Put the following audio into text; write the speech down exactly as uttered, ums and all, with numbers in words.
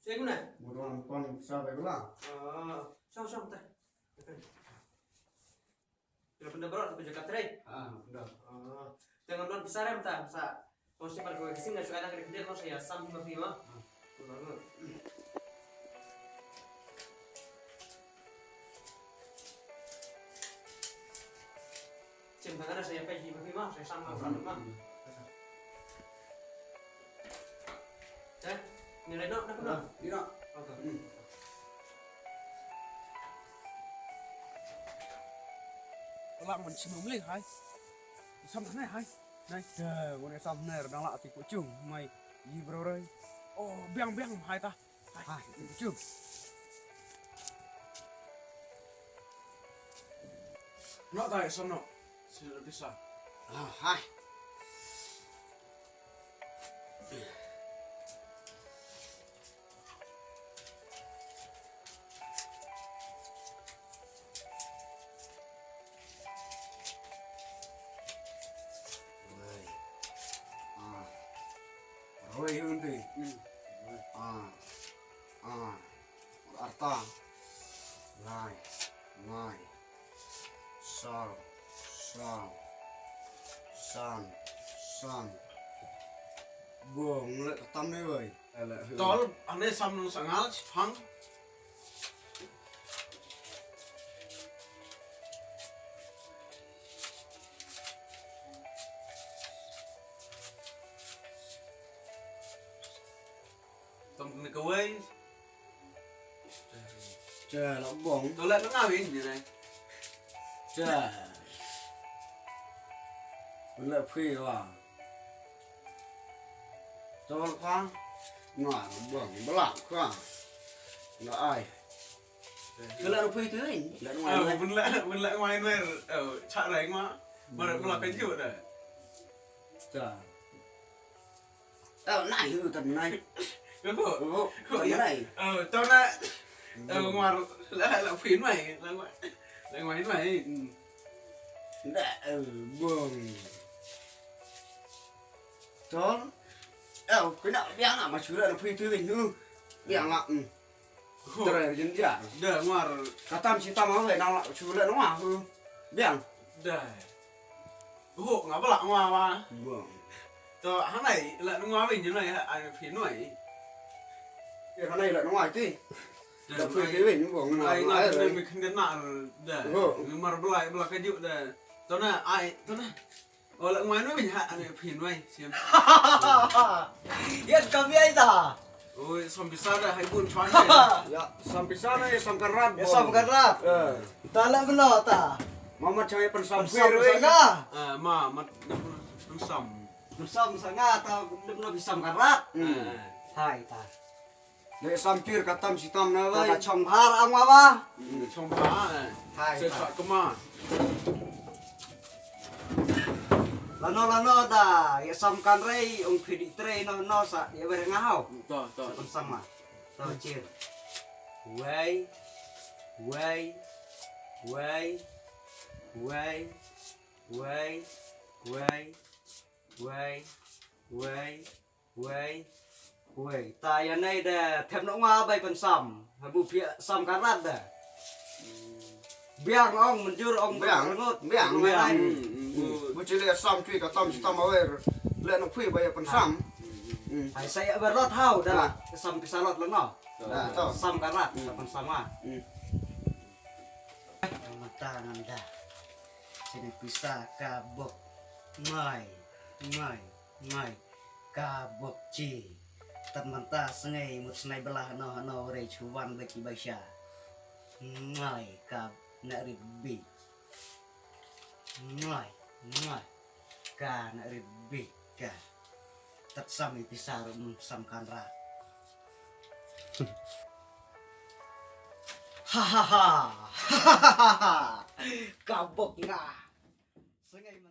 Sha kumne? Bun wan pang sa bai bla. Ah, shong shong te. Kira pynda barot, pynda ka trei. Ah, pynda. Ah, te ngam don pisa rem ta, sa. Ko si par ko sing na shuwa na kri kri ko sa ya sam ma phi ma. Ah. Pynda. Chem tang ada saya pagi bagi mah, saya sama sama mah. Eh, nilai nak nak nak. Ni nak. Okey. Hmm. Lah mun sinu meli hai. Sam tang hai. Nai. Dah, mun sam ner dang lah ti kucung mai. Yi bro rai. Oh, biang biang hai ta. Hai, jom. Nok tai, som nok. Sini lebih sa. Ah, hai. Wei. Ah. Wei, yun ti. Hmm. Ah. Ah. Arta. Lai. Lai. Sal. Sal. San. San. Bong le tam ne wei. Tol, ane sam nung sangal, chipang. Tong kene kawei. Cha, la bong. To la nga win ni nai. Cha. La phi wa. To ka. Nga bong bla ka. Nga ai. Ka la phi tu ni. La nga. Ah, bun la, bun la nga win wer. Oh, cha rai nga. Mar bla ka ju da. Cha. Tao nai hu tao nai. Hu. Hu. Tao nai. Hu, tao nai. Hu, ngwar la la phin mai. La ngwar. La ngwar mai. Da, eh, bong. Tol. Eh, kena biang na ma chura na phin tu hu. Biang la. Hmm. Hu. Trai jin ja. Da ngwar. Katam si tam ma le na la chura na ma. Hmm. Biang. Da. Hu, nga bla nga wa. Bong. To, hanai, la nga win, hanai, ai, phi noi. Ya, hanai la nga ti. Da phi win, bong, nga ai, nga ai, ai, mi khin na, da. Hu. Mi mar bla, bla ka ju, da. To na, ai, to na. O, la nga win, ha, ai, phi noi, siam. Yan kam ya ita. Oi, sam pisa da, hai bun chuan. Ya, sam pisa na, ya sam karat. Ya sam karat. Eh. Ta la belo ta. Mamat chai pen sam pir. Pen sam. Ah, ma, mat, pen sam. Pen sam sanga ta, pen sam karat. Hmm. Hai ta. Le sam pir katam sitam na lai. Ta chong bhar ang wa ba. Hmm, chong bhar. Hai ta. Sa kema. Lano lano da, ya sam kan rei, ong phi di trei no no sa, ya wer nga hau. To, to. Sa pen sam ma. To chir. Wei, wei, wei, wei, wei, wei, wei, wei, wei, wei. Ta ya nei da, them no nga bai pen sam. Habu pia sam karat da. Biang ong, menjur ong, biang, biang, biang. Hmm, hmm. Bu chile sam chui ka tam sitam awer. Le no phi ba ya pen sam. Hmm. Ai sa ya berlot hau da. Ah. Sam pisa lot la no. Ah, to. Sam karat, hmm, sa pen sam ah. Hmm. Mata ngam da. Sini pisa ka bok. Mai, mai. Ngai, ka bok chi. Tat mynta sngai mut snai blah no no rei chuan ba ki ba sha. Ngai, ka na ri bi. Ngai, ngai, ka na ri bi ka. Tat sam i pisa ru mun sam kan ra. Ha ha ha. Ha ha ha. Ka bok nga. Sngai